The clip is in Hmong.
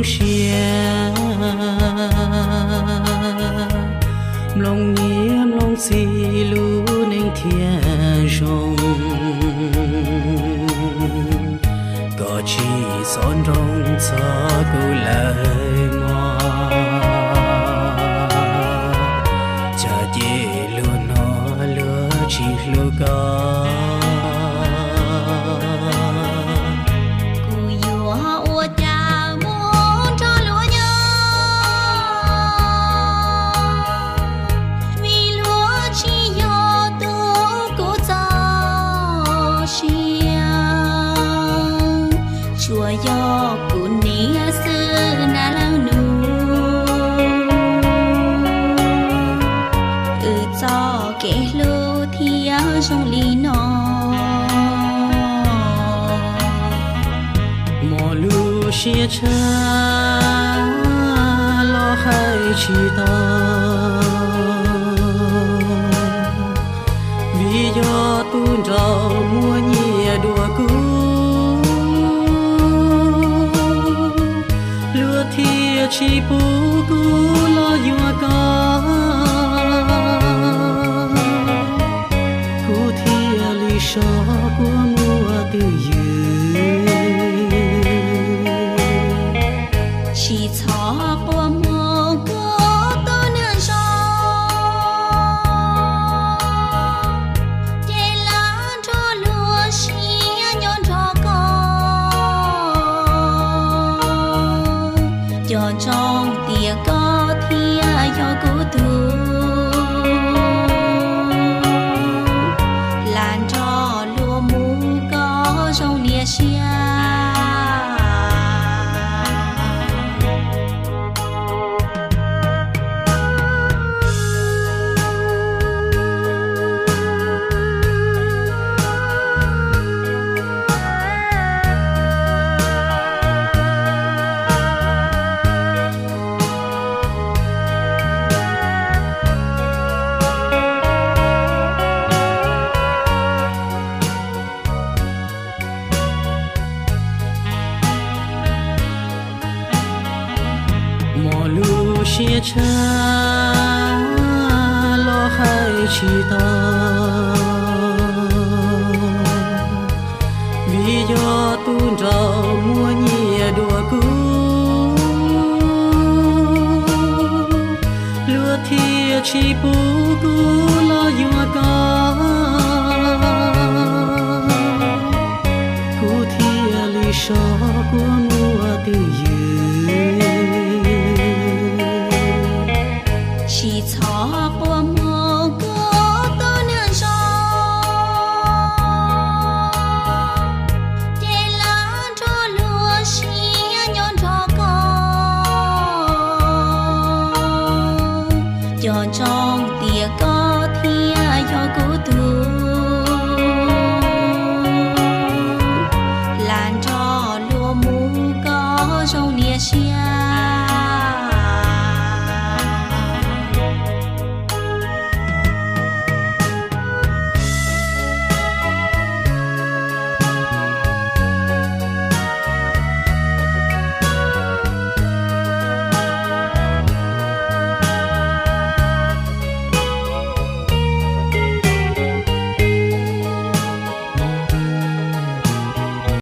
siab, mloog niam mloog txiv lub neej thiaj zoo. Koj tsis txhob nroo txog kuv lawm mog, cas ces luag no luag tsis hlub koj. Kuv yuav ua cas muaj nrog luag nyob, vim luag tsis yog tus kuv txoj sia, tsuas yog kuv niam xwb na leej nus. Wb txoj kev hlub thiaj zoo li no, mos lub siab tshaj los hais tsis tau, vim yog tus nraug muaj nyias dua kuv, luag thiaj tsis pub kuv los yuav koj, kuv thiaj li sov kua muag twj ywm. Tsis txhob quaj mob kuv tus neeg zoo, ces lam nrog luag siab nyob nrog koj, cog ntsoov tias koj thiaj yog kuv tus, lam nrog luag mus koj zoo niam siab. Mos lub siab tshaj los hais tsis tau, vim yog tus nraug muaj nyias dua kuv, luag thiaj tsis pub kuv